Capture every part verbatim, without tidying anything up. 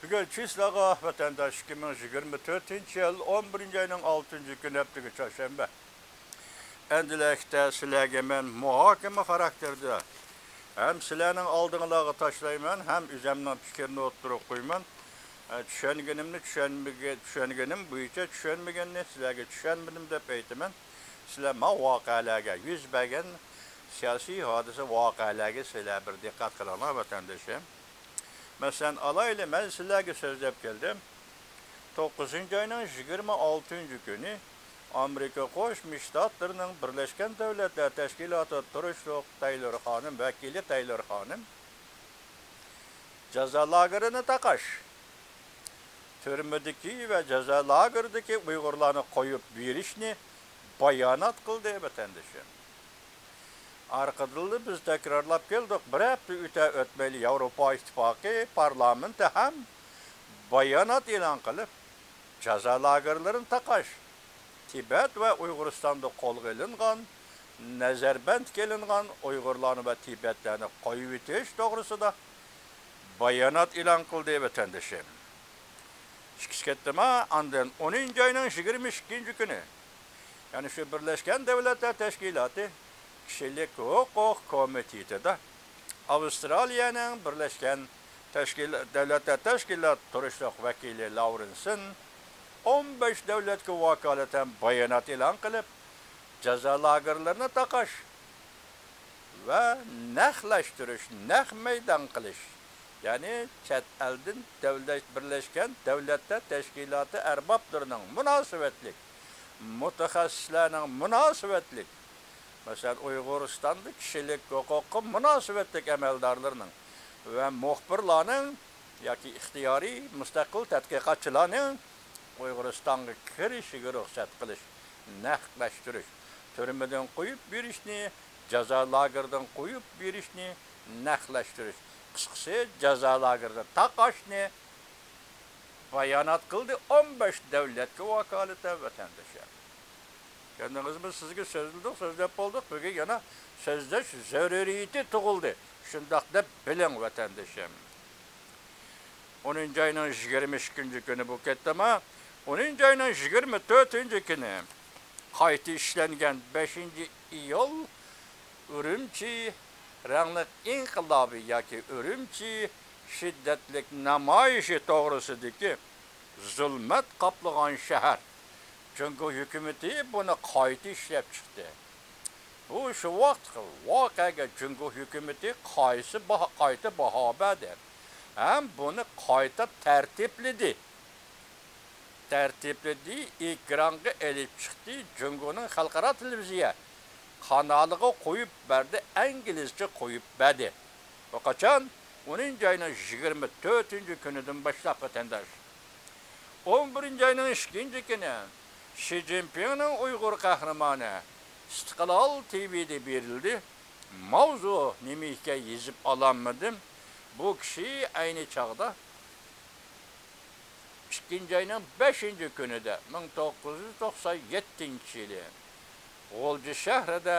بۈگۈن چىسلاغا ۋەتەنداش، ئىككى مىڭ يىگىرمە تۆتىنچى يىل ئون بىرىنچى ئاينىڭ ئالتىنچى كۈنى، ھەپتىگە چارشەنبە. ئەمدىلىكتە سىلەرگە مەن مۇھاكىمە خاراكتېرىدە ھەم سىلەرنىڭ ئالدىڭلارغا تاشلايمەن، ھەم ئۆزۈمنىڭ پىكرىنى ئوتتۇرىغا قويىمەن. ئە، چۈشەنگىنىمنى چۈشەنمىگە-، چۈشەنگىنىم بويىچە، چۈشەنمىگەننى سىلەرگە چۈشەنمىدىم دەپ ئېيتىمەن. سىلەر ما ۋەقەلەرگە، يۈز بەرگەن سىياسىي ھادىسە ۋەقەلەرگە سىلەر بىر دىققەت قىلىڭلار، ۋەتەندىشىم. مەسىلەن ئالايلى، مەن سىلەرگە سۆزلەپ كەلدىم. توققۇزىنچى ئاينىڭ يىگىرمە ئالتىنچى كۈنى ئامېرىكا قوشما شتاتلىرىنىڭ بىرلەشكەن دۆلەتلەر تەشكىلاتىدا تۇرۇشلۇق تەيلور خانىم، ۋەكىلى تەيلور خانىم جازا لاگېرىنى تاقاش، تۈرمىدىكى ۋە جازا لاگېرىدىكى ئۇيغۇرلارنى قويۇپ بېرىشنى بايانات قىلدى، ۋەتەندىشىم. ئارقىدىنلا بىز تەكرارلاپ كەلدۇق، بىر ھەپتە ئۆتە ئۆتمەيلا ياۋروپا ئىتتىپاقى پارلامېنتى ھەم بايانات ئېلان قىلىپ، جازا لاگېرلىرىنى تاقاش، تىبەت ۋە ئۇيغۇرىستاندا قولغا ئېلىنغان، نەزەربەندكە ئېلىنغان ئۇيغۇرلارنى ۋە تىبەتلەرنى قويۇۋېتىش توغرىسىدا بايانات ئېلان قىلدى، ۋەتەندىشىم. ئىككىسى كەتتىما، ئاندىن ئونىنچى ئاينىڭ يىگىرمە ئىككىنچى كۈنى، يەنى شۇ بىرلەشكەن دۆلەتلەر تەشكىلاتى كىشىلىك ھوقۇق كومىتېتىدا ئاۋسترالىيەنىڭ بىرلەشكەن تەشكىل-، دۆلەتلەر تەشكىلاتى تۇرۇشلۇق ۋەكىلى لاۋرېنسون ئون بەش دۆلەتكە ۋاكالىتەن بايانات ئېلان قىلىپ، جازا لاگېرلىرىنى تاقاش ۋە نەقلەشتۈرۈش، نەق مەيدان قىلىش، يەنى چەت ئەلدىن دۆلەت، بىرلەشكەن دۆلەتلەر تەشكىلاتى ئەربابلىرىنىڭ مۇناسىۋەتلىك مۇتەخەسسىسلەرنىڭ مۇناسىۋەتلىك، مەسىلەن، ئۇيغۇرىستاندا كىشىلىك ھوقۇققا مۇناسىۋەتلىك ئەمەلدارلىرىنىڭ ۋە مۇخبىرلارنىڭ ياكى ئىختىيارىي مۇستەقىل تەتقىقاتچىلارنىڭ ئۇيغۇرىستانغا كىرىشىگە رۇخسەت قىلىش، نەقلەشتۈرۈش، تۈرمىدىن قويۇپ بېرىشنى، جازا لاگېرىدىن قويۇپ بېرىشنى، نەقلەشتۈرۈش، قىسقىسى، جازا لاگېرىدا تاقاشنى بايانات قىلدى ئون بەش دۆلەتكە ۋاكالىتەن، ۋەتەندىشىم. كۆردىڭىزمۇ، سىزگە سۆزلىدۇق، سۆزلەپ بولدۇق، بۈگۈن يەنە سۆزلەش زۆرۈرىيىتى تۇغۇلدى. شۇنداق دەپ بىلىڭ، ۋەتەندىشىم. ئونىنچى ئاينىڭ يىگىرمە ئىككىنچى كۈنى بۇ كەتتىما، ئونىنچى ئاينىڭ يىگىرمە تۆتىنچى كۈنى قايتا ئىشلەنگەن بەشىنچى ئىيۇل ئۈرۈمچى رەڭلىك ئىنقىلابى ياكى ئۈرۈمچى شىددەتلىك نامايىشى توغرىسىدىكى زۇلمەت قاپلىغان شەھەر. جۇڭگو ھۆكۈمىتى بۇنى قايتا ئىشلەپ چىقتى. بۇ شۇ ۋاقىتقى ۋەقەگە جۇڭگو ھۆكۈمىتى قايسى باھا، قايتا باھا بەردى ھەم بۇنى قايتا تەرتىپلىدى. تەرتىپلىدى، ئېكرانغا ئېلىپ چىقتى، جۇڭگونىڭ خەلقئارا تېلېۋىزىيە قانالىغا قويۇپ بەردى، ئىنگلىزچە قويۇپ بەردى. بۇ قاچان؟ ئونىنچى ئاينىڭ يىگىرمە تۆتىنچى كۈنىدىن باشلاپ، ۋەتەنداش. ئون بىرىنچى ئاينىڭ ئىككىنچى كۈنى شى جىنپىڭنىڭ ئۇيغۇر قەھرىمانى ئىستىقلال تىۋىدە بېرىلدى. ماۋزۇ نېمە ئىكەن يېزىپ ئالالمىدىم. بۇ كىشى ئەينى چاغدا ئىككىنچى ئاينىڭ بەشىنچى كۈنىدە، مىڭ توققۇز يۈز توقسان يەتتىنچى يىلى غۇلجا شەھىرىدە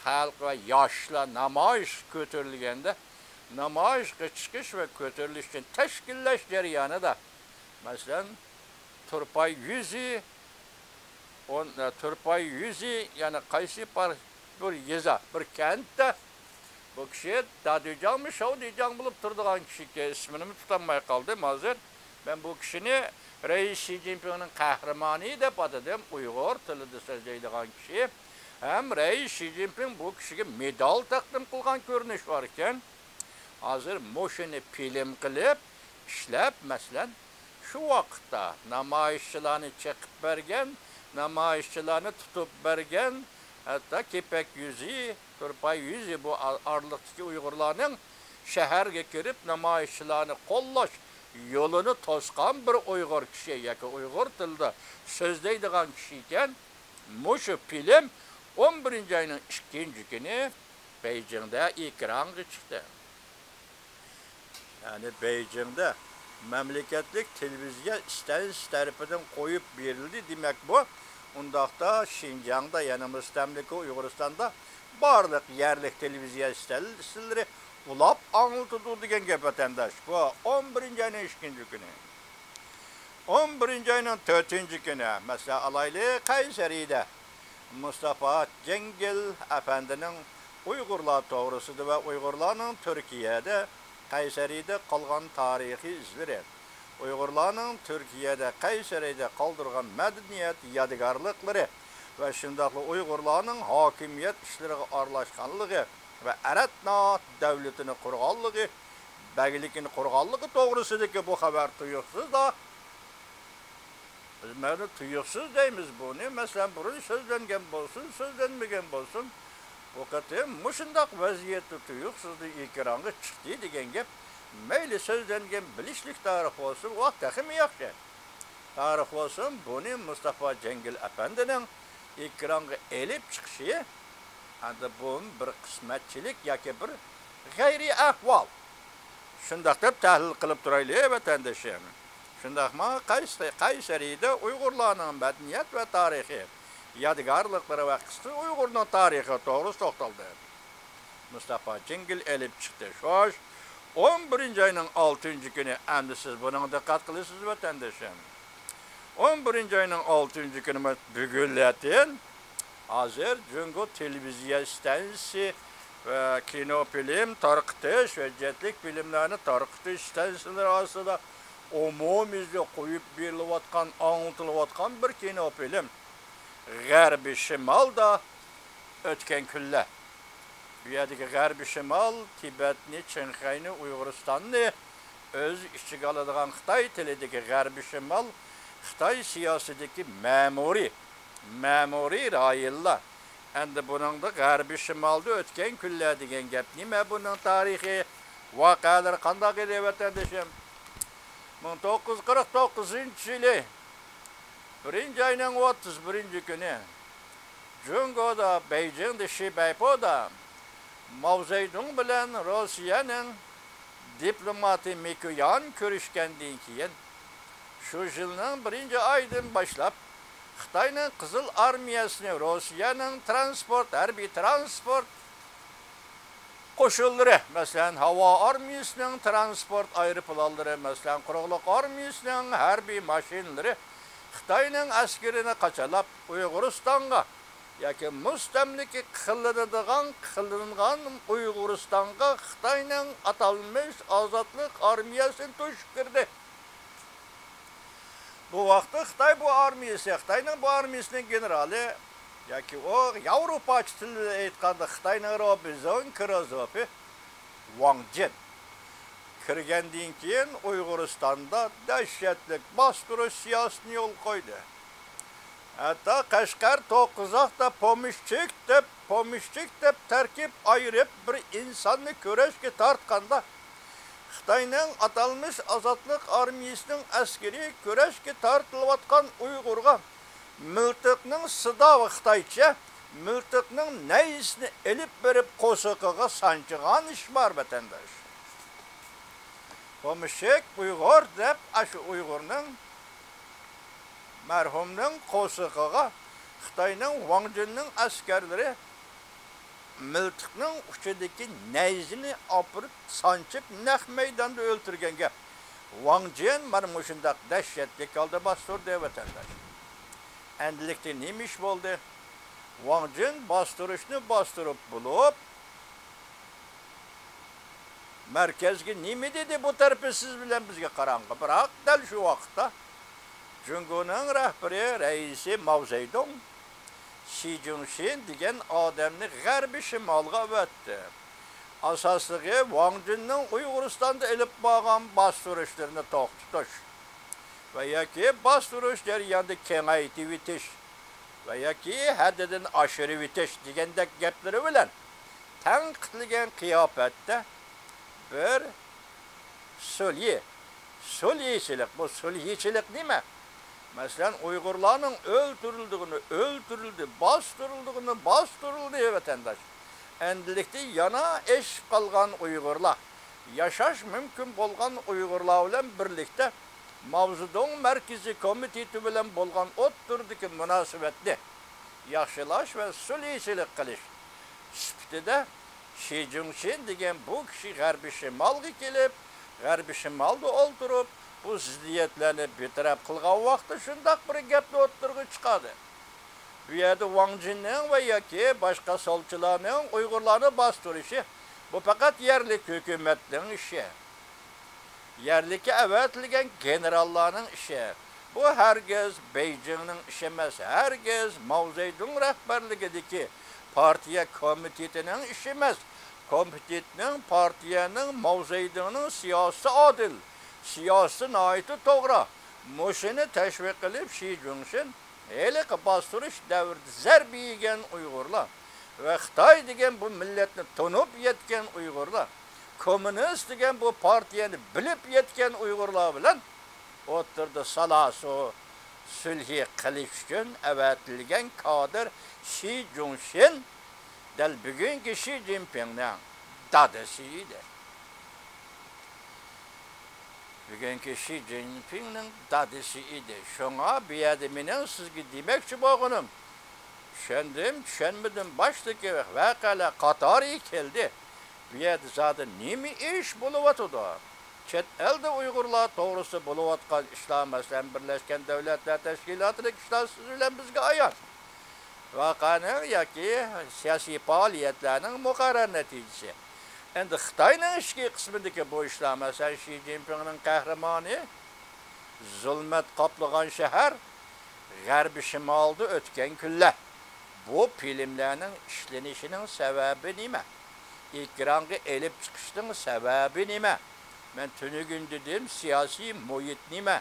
خەلق ۋە ياشلار نامايىش كۆتۈرۈلگەندە، نامايىشقا چىقىش ۋە كۆتۈرۈلۈشنى تەشكىللەش جەريانىدا، مەسىلەن، تۇرپان يۈزى، ئون، تۇرپان يۈزى، يەنى قايسى بار بىر يېزا، بىر كەنتتە بۇ كىشى دادۈيجاڭمۇ، شاۋدۇيجاڭ بولۇپ تۇرىدىغان كىشىكەن، ئىسمىنىمۇ تۇتالماي قالدىم ھازىر. مەن بۇ كىشىنى رەئىس شى جىنپىڭنىڭ قەھرىمانى دەپ ئاتىدىم، ئۇيغۇر تىلىدا سۆزلەيدىغان كىشى. ھەم رەئىس شى جىنپىڭ بۇ كىشىگە مېدال تەقدىم قىلغان كۆرۈنۈش بار ئىكەن. ھازىر مۇشۇنى فىلىم قىلىپ ئىشلەپ، مەسىلەن، شۇ ۋاقىتتا نامايىشچىلارنى چېقىپ بەرگەن، نامايىشچىلارنى تۇتۇپ بەرگەن، ھەتتا كېپەك يۈزى، تۇرپان يۈزى بۇ ئا-، ئارىلىقتىكى ئۇيغۇرلارنىڭ شەھەرگە كىرىپ نامايىشچىلارنى قوللاش يولىنى توسقان بىر ئۇيغۇر كىشى ياكى ئۇيغۇر تىلىدا سۆزلەيدىغان كىشى ئىكەن. مۇشۇ فىلىم ئون بىرىنچى ئاينىڭ ئىككىنچى كۈنى بېيجىڭدا ئېكرانغا چىقتى. يەنى بېيجىڭدا مەملىكەتلىك تېلېۋىزىيە ئىستانسىيىسى تەرىپىدىن قويۇپ بېرىلدى. دېمەك، بۇ ئۇنداقتا شىنجاڭدا، يەنى مۇستەملىكە ئۇيغۇرىستاندا بارلىق يەرلىك تېلېۋىزىيە ئىستانسىيەلىرى ئۇلاپ ئاڭلىتىدۇ دېگەن گەپ، ۋەتەنداش. بۇ ئون بىرىنچى ئاينىڭ ئىككىنچى كۈنى. ئون بىرىنچى ئاينىڭ تۆتىنچى كۈنى، مەسىلەن، ئالايلى، قەيسەرىدە مۇستافا جېڭگىل ئەپەندىنىڭ ئۇيغۇرلار توغرىسىدا ۋە ئۇيغۇرلارنىڭ تۈركىيەدە، قەيسەرىدە قالغان تارىخىي ئىزلىرى، ئۇيغۇرلارنىڭ تۈركىيەدە، قەيسەرىدە قالدۇرغان مەدەنىيەت يادىكارلىقلىرى ۋە شۇنداقلا ئۇيغۇرلارنىڭ ھاكىمىيەت ئىشلىرىغا ئارىلاشقانلىقى ۋە ئەرەتنا دەۋلىتىنى قۇرغانلىقى، بەگلىكىنى قۇرغانلىقى توغرىسىدىكى بۇ خەۋەر تۇيۇقسىزلا، بىز مانا تۇيۇقسىز دەيمىز بۇنى، مەسىلەن، بۇرۇن سۆزلەنگەن بولسۇن، سۆزلەنمىگەن بولسۇن، بۇ قېتىم مۇشۇنداق ۋەزىيەتتە تۇيۇقسىزلا ئېكرانغا چىقتى دېگەن گەپ. مەيلى سۆزلەنگەن بىلىشلىك تارىخ بولسۇن، ۋاھ، تېخىمۇ ياخشى. تارىخ بولسۇن، بۇنى مۇستافا جېڭگىل ئەپەندىنىڭ ئېكرانغا ئېلىپ چىقىشى، ئەمدى بۇ بىر قىسمەتچىلىك ياكى بىر غەيرىي ئەھۋال. شۇنداق دەپ تەھلىل قىلىپ تۇرايلى، ۋەتەندىشىم. شۇنداقمۇ قەيس-، قەيسەرىدە ئۇيغۇرلارنىڭ مەدەنىيەت ۋە تارىخىي يادىكارلىقلىرى ۋە قىسقىچە ئۇيغۇرنىڭ تارىخى توغرىسىدا توختالدى. مۇستافا جېڭگىل ئېلىپ چىقتى. شوش ئون بىرىنچى ئاينىڭ ئالتىنچى كۈنى، ئەمدى سىز بۇنىڭغا دىققەت قىلىسىز، ۋەتەندىشىم. ئون بىرىنچى ئاينىڭ ئالتىنچى كۈنى، بۈگۈنلەتىن ھازىر جۇڭگو تېلېۋىزىيە ئىستانسىسى ۋە كىنو فىلىم تارقىتىش ھۆججەتلىك فىلىملەرنى تارقىتىش ئىستانسىلىرى ئاستىدا ئومۇميۈزلۈك قويۇپ بېرىلىۋاتقان، ئاڭلىتىلىۋاتقان بىر كىنو فىلىم. غەربىي شىمالدا ئۆتكەن كۈنلەر. بۇ يەردىكى غەربىي شىمال، تىبەتنى، چىڭخەينى، ئۇيغۇرىستاننى ئۆز ئىچىگە ئالىدىغان خىتاي تىلىدىكى غەربىي شىمال، خىتاي سىياسىتىدىكى مەمۇرىي، مەمۇرىي رايونلار. ئەمدى بۇنىڭدا غەربىي شىمالدا ئۆتكەن كۈنلەر دېگەن گەپ نېمە؟ بۇنىڭ تارىخىي ۋەقەلىرى قانداق ئىدى، ۋەتەندىشىم؟ مىڭ توققۇز يۈز قىرىق توققۇزىنچى يىلى بىرىنچى ئاينىڭ ئوتتۇز بىرىنچى كۈنى جۇڭگودا، بېيجىڭدا، شىبەيپودا ماۋزېدۇڭ بىلەن روسىيەنىڭ دىپلوماتى مىكويان كۆرۈشكەندىن كېيىن، شۇ يىلنىڭ بىرىنچى ئايىدىن باشلاپ خىتاينىڭ قىزىل ئارمىيەسىنى روسىيەنىڭ ترانسپورت، ھەربىي ترانسپورت قوشۇنلىرى، مەسىلەن، ھاۋا ئارمىيىسىنىڭ ترانسپورت ئايروپىلانلىرى، مەسىلەن، قۇرۇقلۇق ئارمىيىسىنىڭ ھەربىي ماشىنىلىرى خىتاينىڭ ئەسكىرىنى قاچالاپ، ئۇيغۇرىستانغا ياكى مۇستەملىكە قىلىنىدىغان، قىلىنغان ئۇيغۇرىستانغا خىتاينىڭ ئاتالمىش ئازادلىق ئارمىيەسىنى توشۇپ كىردى. بۇ ۋاقىتتا خىتاي بۇ ئارمىيەسى، خىتاينىڭ بۇ ئارمىيەسىنىڭ گېنېرالى ياكى ئۇ ياۋروپاچە تىل بىلەن ئېيتقاندا خىتاينىڭ روبىنزون كروزوفى ۋاڭ جىن كىرگەندىن كېيىن ئۇيغۇرىستاندا دەھشەتلىك باستۇرۇش سىياسىتىنى يولغا قويدى. ھەتتا قەشقەر توققۇزاقتا پومېشچىك دەپ، پومېشچىك دەپ تەركىب ئايرىپ، بىر ئىنساننى كۈرەشكە تارتقاندا، خىتاينىڭ ئاتالمىش ئازادلىق ئارمىيىسىنىڭ ئەسكىرى كۈرەشكە تارتىلىۋاتقان ئۇيغۇرغا مىلتىقنىڭ سىداۋى، خىتايچە، مىلتىقنىڭ نەيزىسىنى ئېلىپ بېرىپ قورسىقىغا سانچىغان ئىش بار، ۋەتەنداش. پومېشچىك ئۇيغۇر دەپ، ئاشۇ ئۇيغۇرنىڭ، مەرھۇمنىڭ قورسىقىغا خىتاينىڭ ۋاڭ جىننىڭ ئەسكەرلىرى مىلتىقنىڭ ئۇچىدىكى نەيزىنى ئاپىرىپ سانچىپ، نەق مەيداندا ئۆلتۈرگەن گەپ. ۋاڭ جىن مانا مۇشۇنداق دەھشەتلىك ھالدا باستۇردى، ۋەتەنداش. ئەمدىلىكتە نېمە ئىش بولدى؟ ۋاڭ جىن باستۇرۇشنى باستۇرۇپ بولۇپ، مەركەزگە نېمە دېدى؟ بۇ تەرىپى سىز بىلەن بىزگە قاراڭغۇ. بىراق دەل شۇ ۋاقىتتا جۇڭگونىڭ رەھبىرى، رەئىسى ماۋزېدۇڭ شى جىڭشىن دېگەن ئادەمنى غەربىي شىمالغا ئەۋەتتى. ئاساسلىقى ۋاڭ جىننىڭ ئۇيغۇرىستاندا ئېلىپ بارغان باستۇرۇشلىرىنى توختىتىش ۋە ياكى باستۇرۇش جەريانىدا كېڭەيتىۋېتىش ۋە ياكى ھەددىدىن ئاشۇرۇۋېتىش دېگەندەك گەپلىرى بىلەن تەنقىدلىگەن قىياپەتتە بىر سۈلھى، سۈلھىچىلىك، بۇ سۈلھىچىلىك نېمە؟ مەسىلەن، ئۇيغۇرلارنىڭ ئۆلتۈرۈلىدىغىنى ئۆلتۈرۈلدى، باستۇرۇلىدىغىنى باستۇرۇلدى، ۋەتەنداش. ئەمدىلىكتە يەنە ئېشىپ قالغان ئۇيغۇرلار، ياشاش مۇمكىن بولغان ئۇيغۇرلار بىلەن بىرلىكتە ماۋزېدۇڭ مەركىزىي كومىتېتى بىلەن بولغان ئوتتۇرىدىكى مۇناسىۋەتنى ياخشىلاش ۋە سۈلھىچىلىك قىلىش سۈپىتىدە شى جۇڭشىن دېگەن بۇ كىشى غەربىي شىمالغا كېلىپ، غەربىي شىمالدا ئولتۇرۇپ، بۇ زىددىيەتلەرنى بىر تەرەپ قىلغان ۋاقىتتا شۇنداق بىر گەپنى ئوتتۇرىغا چىقاردى. بۇ يەردە ۋاڭ جىننىڭ ۋە ياكى باشقا سولچىلارنىڭ ئۇيغۇرلارنى باستۇرۇشى، بۇ پەقەت يەرلىك ھۆكۈمەتنىڭ ئىشى. يەرلىككە ئەۋەتىلگەن گېنېراللارنىڭ ئىشى. بۇ ھەرگىز بېيجىڭنىڭ ئىشى ئەمەس، ھەرگىز ماۋزېدۇڭ رەھبەرلىكىدىكى پارتىيە كومىتېتىنىڭ ئىشى ئەمەس. كومىتېتنىڭ، پارتىيەنىڭ، ماۋزېدۇڭنىڭ سىياسىتى ئادىل، سىياسىتى ناھايىتى توغرا. مۇشۇنى تەشۋىق قىلىپ، شى جۇڭشىن ھېلىقى باستۇرۇش دەۋرىدە زەربە يېگەن ئۇيغۇرلار ۋە خىتاي دېگەن بۇ مىللەتنى تونۇپ يەتكەن ئۇيغۇرلار، كوممۇنىست دېگەن بۇ پارتىيەنى بىلىپ يەتكەن ئۇيغۇرلار بىلەن ئوتتۇرىدا سالاسۇ سۈلھى قىلىش ئۈچۈن ئەۋەتىلگەن كادىر شى جۇڭشىن دەل بۈگۈنكى شى جىنپىڭنىڭ دادىسى ئىدى. بۈگۈنكى شى جىنپىڭنىڭ دادىسى ئىدى. شۇڭا بۇ يەردە مېنىڭ سىزگە دېمەكچى بولغىنىم، چۈشەندىم، چۈشەنمىدىم، باشتىكى ۋەقەلەر قاتارى كەلدى. بۇ يەردە زادى نېمە ئىش بولۇۋاتىدۇ؟ چەت ئەلدە ئۇيغۇرلار توغرىسىدا بولۇۋاتقان ئىشلار، مەسىلەن، بىرلەشكەن دۆلەتلەر تەشكىلاتىدىكى ئىشلار سىز بىلەن بىزگە ئايان. ۋەقەنىڭ ياكى سىياسىي پائالىيەتلەرنىڭ مۇقەررەر نەتىجىسى. ئەمدى خىتاينىڭ ئىچكى قىسمىدىكى بۇ ئىشلار، مەسىلەن، شى جىنپىڭنىڭ قەھرىمانى، زۇلمەت قاپلىغان شەھەر، غەربىي شىمالدا ئۆتكەن كۈنلەر. بۇ فىلىملەرنىڭ ئىشلىنىشىنىڭ سەۋەبى نېمە؟ ئېكرانغا ئېلىپ چىقىشنىڭ سەۋەبى نېمە؟ مەن تۈنۈگۈن دېدىم، سىياسىي مۇھىت نېمە؟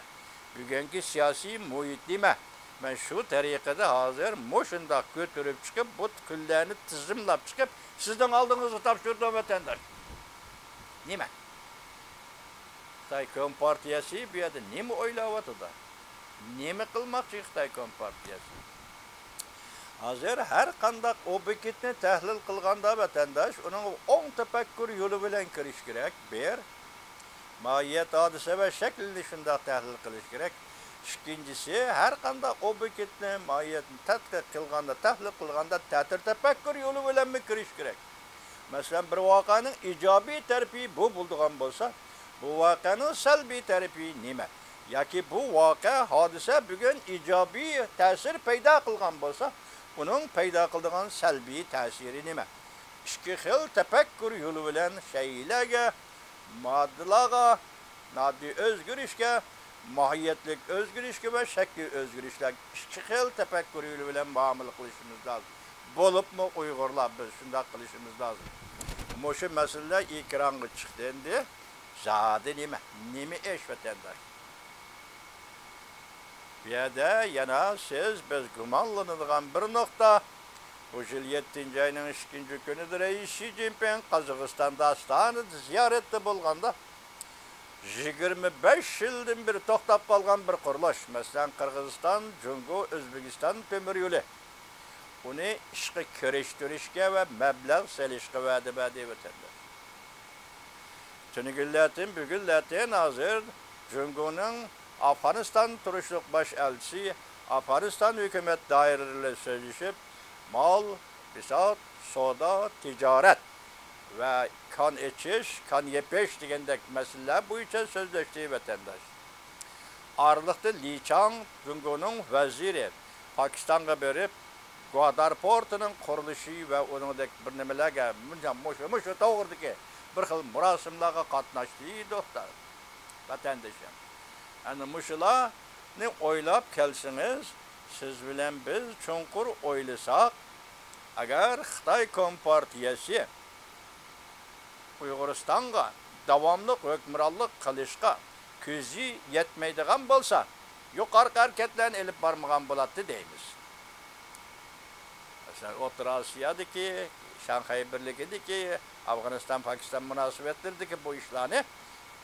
بۈگۈنكى سىياسىي مۇھىت نېمە؟ مەن شۇ تەرىقىدە ھازىر مۇشۇنداق كۆتۈرۈپ چىقىپ، بۇ كۈنلەرنى تىزىملاپ چىقىپ، سىزنىڭ ئالدىڭىزغا تاپشۇردۇم، ۋەتەنداش. نېمە؟ خىتاي كومپارتىيەسى بۇ يەردە نېمە ئويلاۋاتىدۇ؟ نېمە قىلماقچى خىتاي كومپارتىيەسى؟ ھازىر ھەر قانداق ئوبيېكتنى تەھلىل قىلغاندا، ۋەتەنداش ئۇنىڭغا ئوڭ تەپەككۇر يولى بىلەن كىرىش كېرەك، بىر. ماھىيەت، ھادىسە ۋە شەكلىنى شۇنداق تەھلىل قىلىش كېرەك. ئىككىنچىسى، ھەر قانداق ئوبيېكتنى، ماھىيەتنى تەتقىق قىلغاندا، تەھلىل قىلغاندا، تەتۈر تەپەككۇر يولى بىلەنمۇ كىرىش كېرەك. مەسىلەن، بىر ۋەقەنىڭ ئىجابىي تەرىپى بۇ بولىدىغان بولسا، بۇ ۋەقەنىڭ سەلبىي تەرىپى نېمە؟ ياكى بۇ ۋەقە، ھادىسە بۈگۈن ئىجابىي تەسىر پەيدا قىلغان بولسا، ئۇنىڭ پەيدا قىلىدىغان سەلبىي تەسىرى نېمە؟ ئىككى خىل تەپەككۇر يولى بىلەن شەيئىلەرگە، ماددىلارغا، ماددىي ئۆزگىرىشكە، ماھىيەتلىك ئۆزگىرىشكە ۋە شەكلىي ئۆزگىرىشلەرگە ئىككى خىل تەپەككۇر يولى بىلەن مۇئامىلە قىلىشىمىز لازىم. بولۇپمۇ ئۇيغۇرلار بىز شۇنداق قىلىشىمىز لازىم. مۇشۇ مەسىلىلەر ئېكرانغا چىقتى ئەمدى. زادى نېمە؟ نېمە ئىش، ۋەتەنداش؟ بۇ يەردە يەنە سىز، بىز گۇمانلىنىدىغان بىر نۇقتا، بۇ يىل يەتتىنچى ئاينىڭ ئىككىنچى كۈنىدە رەئىس شى جىنپىڭ قازاقىستاندا ئاستانىدا زىيارەتتە بولغاندا، يىگىرمە بەش يىلدىن بېرى توختاپ قالغان بىر قۇرۇلۇش، مەسىلەن، قىرغىزىستان، جۇڭگو، ئۆزبېكىستان تۆمۈر يولى، ئۇنى ئىشقا كىرىشتۈرۈشكە ۋە مەبلەغ سېلىشقا ۋەدە بەردى ۋەتەنداش. تۈنۈگۈنلەتىن، بۈگۈنلەتىن ھازىر جۇڭگونىڭ ئافغانىستان تۇرۇشلۇق باش ئەلچىسى ئافغانىستان ھۆكۈمەت دائىرىلىرى بىلەن سۆزلىشىپ، مال، بىسات، سودا، تىجارەت ۋە كان ئېچىش، كان يېپىش دېگەندەك مەسىلىلەر بويىچە سۆزلەشتى ۋەتەنداش. ئارىلىقتا لى چاڭ، جۇڭگونىڭ ۋەزىرى، پاكىستانغا بېرىپ، گۇئادار پورتىنىڭ قۇرۇلۇشى ۋە ئۇنىڭدەك بىر نېمىلەرگە مۇشۇ، مۇشۇ، مۇشۇ توغرىدىكى بىر خىل مۇراسىملارغا قاتناشتى، دوستلار، ۋەتەندىشىم. ئەنە مۇشۇلارنى ئويلاپ كەلسىڭىز، سىز بىلەن بىز چوڭقۇر ئويلىساق، ئەگەر خىتاي كومپارتىيەسى ئۇيغۇرىستانغا داۋاملىق ھۆكۈمرانلىق قىلىشقا كۆزى يەتمەيدىغان بولسا، يۇقىرىقى ھەرىكەتلەرنى ئېلىپ بارمىغان بولاتتى دەيمىز. مەسىلەن، ئوتتۇرا ئاسىيادىكى، شاڭخەي بىرلىكىدىكى، ئافغانىستان، پاكىستان مۇناسىۋەتلىرىدىكى بۇ ئىشلارنى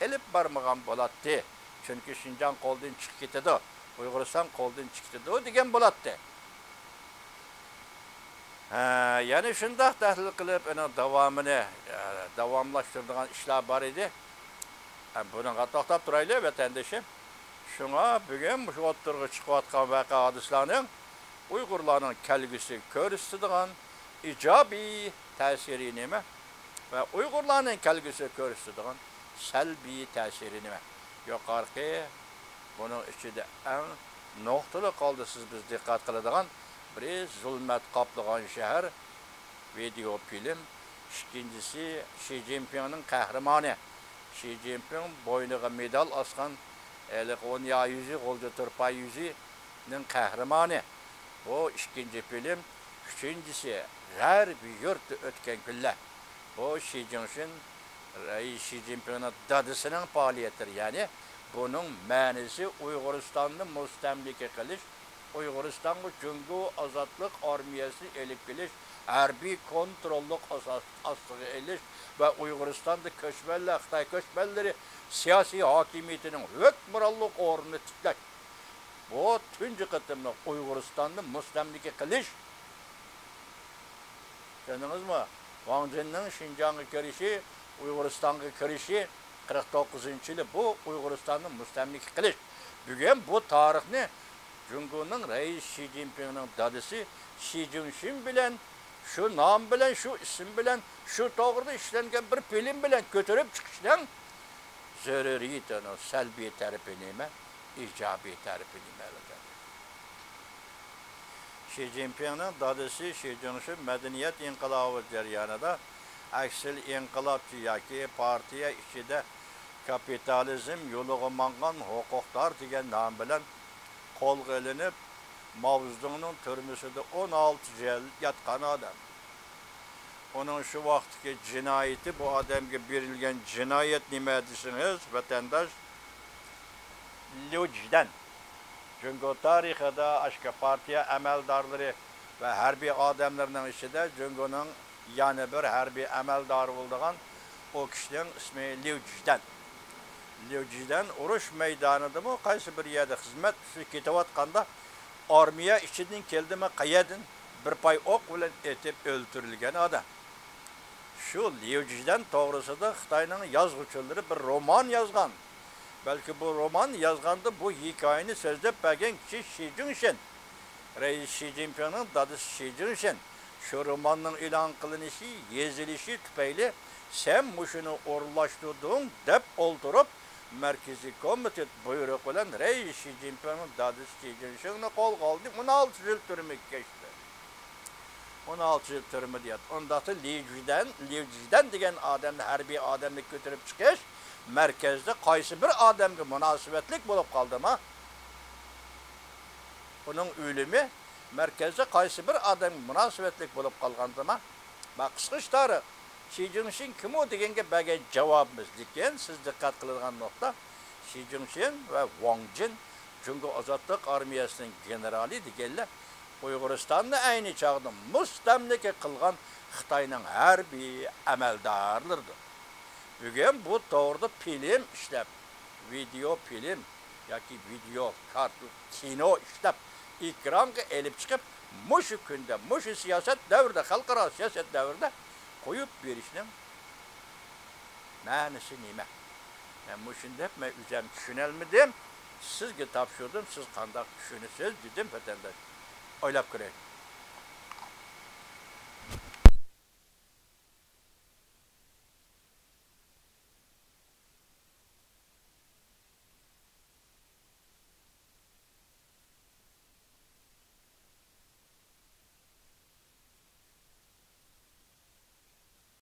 ئېلىپ بارمىغان بولاتتى. چۈنكى شىنجاڭ قولدىن چىقىپ كېتىدۇ، ئۇيغۇرىستان قولدىن چىقىپ كېتىدۇ دېگەن بولاتتى. ھە، يەنە شۇنداق تەھلىل قىلىپ، ئۇنىڭ داۋامىنى، ئە، داۋاملاشتۇرىدىغان ئىشلار بار ئىدى. ھە، بۇنىڭغا توختاپ تۇرايلى، ۋەتەندىشىم. شۇڭا بۈگۈن مۇشۇ ئوتتۇرىغا چىقىۋاتقان ۋەقە-ھادىسىلەرنىڭ ئۇيغۇرلارنىڭ كەلگۈسىگە كۆرسىتىدىغان ئىجابىي تەسىرى نېمە؟ ۋە ئۇيغۇرلارنىڭ كەلگۈسىگە كۆرسىتىدىغان سەلبىي تەسىرى نېمە؟ يۇقىرىقى، بۇنىڭ ئىچىدە ئەڭ نۇقتىلىق ھالدا سىز بىز دىققەت قىلىدىغان بىرى، زۇلمەت قاپلىغان شەھەر، ۋىدېئو فىلىم. ئىككىنچىسى، شى جىنپىڭنىڭ قەھرىمانى. شى جىنپىڭ بوينىغا مېدال ئاسقان ھېلىقى ئونيا يۈزى، غۇلجا تۇرپان يۈزىنىڭ قەھرىمانى. بۇ ئىككىنچى فىلىم. ئۈچىنچىسى، غەربىي يۇرتتا ئۆتكەن كۈنلەر. بۇ شى جىڭشىن، رەئىس شى جىنپىڭنىڭ دادىسىنىڭ پائالىيەتلىرى. يەنى بۇنىڭ مەنىسى ئۇيغۇرىستاننى مۇستەملىكە قىلىش، ئۇيغۇرىستانغا جۇڭگو ئازادلىق ئارمىيەسىنى ئېلىپ كېلىش، ھەربىي كونتروللۇق ئاساس ئاستىغا ئېلىش ۋە ئۇيغۇرىستاندا كۆچمەنلەر، خىتاي كۆچمەنلىرى سىياسىي ھاكىمىيىتىنىڭ ھۆكۈمرانلىق ئورنىنى تىكلەش. بۇ تۇنجى قېتىملىق ئۇيغۇرىستاننى مۇستەملىكە قىلىش. چۈشەندىڭىزمۇ؟ ۋاڭ جىننىڭ شىنجاڭغا كىرىشى، ئۇيغۇرىستانغا كىرىشى، قىرىق توققۇزىنچى يىلى بۇ ئۇيغۇرىستاننى مۇستەملىكە قىلىش. بۈگۈن بۇ تارىخنى جۇڭگونىڭ رەئىسى شى جىنپىڭنىڭ دادىسى شى جىڭشىن بىلەن، شۇ نام بىلەن، شۇ ئىسىم بىلەن، شۇ توغرىدا ئىشلەنگەن بىر فىلىم بىلەن كۆتۈرۈپ چىقىشنىڭ زۆرۈرىيىتىنىڭ سەلبىي تەرىپى نېمە؟ ئىجابىي تەرىپى نېمە؟ ئەلۋەتتە. شى جىنپىڭنىڭ دادىسى شى جىڭشىن مەدەنىيەت ئىنقىلابى جەريانىدا ئەكسىل ئىنقىلابچى ياكى پارتىيە ئىچىدە كاپىتالىزم يولىغا ماڭغان ھوقۇقدار دېگەن نام بىلەن قولغا ئېلىنىپ، ماۋزېدۇڭنىڭ تۈرمىسىدە ئون ئالتە يىل ياتقان ئادەم. ئۇنىڭ شۇ ۋاقىتتىكى جىنايىتى، بۇ ئادەمگە بېرىلگەن جىنايەت نېمە دېسىڭىز، ۋەتەنداش، ليۇجدەن. جۇڭگو تارىخىدا ئاشۇ پارتىيە ئەمەلدارلىرى ۋە ھەربىي ئادەملىرىنىڭ ئىچىدە جۇڭگونىڭ يەنە بىر ھەربىي ئەمەلدارى بولىدىغان ئۇ كىشىنىڭ ئىسمى ليۇجدەن. ليۇجدەن ئۇرۇش مەيدانىدىمۇ، قايسى بىر يەردە خىزمەت ئۈستىدە كېتىۋاتقاندا، ئارمىيە ئىچىدىن كەلدىمۇ، قەيەردىن بىر پاي ئوق بىلەن ئېتىپ ئۆلتۈرۈلگەن ئادەم. شۇ ليۇجدەن توغرىسىدا خىتاينىڭ يازغۇچىلىرى بىر رومان يازغان. بەلكى بۇ رومان يازغاندا بۇ ھېكايىنى سۆزلەپ بەرگەن كىشى شى جىڭشىن. رەئىس شى جىنپىڭنىڭ دادىسى شى جىڭشىن شۇ روماننىڭ ئېلان قىلىنىشى، يېزىلىشى تۈپەيلى، سەن مۇشۇنى ئورۇنلاشتۇردۇڭ دەپ ئولتۇرۇپ، مەركىزىي كومىتېت بۇيرۇقى بىلەن رەئىس شى جىنپىڭنىڭ دادىسى شى جىنشىڭنى قولغا ئالدى، ئون ئالتە يىل تۈرمىگە كەچتى. ئون ئالتە يىل تۈرمىدە ياتتى. ئۇنداقتا ليۇجدەن، ليۇجدەن دېگەن ئادەمنى، ھەربىي ئادەمنى كۆتۈرۈپ چىقىش مەركەزدە قايسى بىر ئادەمگە مۇناسىۋەتلىك بولۇپ قالدىما؟ ئۇنىڭ ئۆلۈمى مەركەزدە قايسى بىر ئادەمگە مۇناسىۋەتلىك بولۇپ قالغاندىما؟ ما قىسقىچە تارىخ. شى جىڭشىن كىم ئۇ دېگەنگە بەرگەن جاۋابىمىز. لېكىن سىز دىققەت قىلىدىغان نۇقتا، شى جىڭشىن ۋە ۋاڭ جىن، جۇڭگو ئازادلىق ئارمىيەسىنىڭ گېنېرالى دېگەنلەر، ئۇيغۇرىستاننى ئەينى چاغدا مۇستەملىكە قىلغان خىتاينىڭ ھەربىي ئەمەلدارلىرىدۇر. بۈگۈن بۇ توغرىدا فىلىم ئىشلەپ، ۋىدېئو فىلىم ياكى ۋىدېئو كارتون، كىنو ئىشلەپ، ئېكرانغا ئېلىپ چىقىپ، مۇشۇ كۈندە، مۇشۇ سىياسەت دەۋرىدە، خەلقئارا سىياسەت دەۋرىدە قويۇپ بېرىشنىڭ مەنىسى نېمە؟ مەن مۇشۇنى دەپ، مەن ئۆزۈم چۈشىنەلمىدىم. سىزگە تاپشۇردۇم، سىز قانداق چۈشىنىسىز دېدىم، ۋەتەنداش. ئويلاپ كۆرەيلى.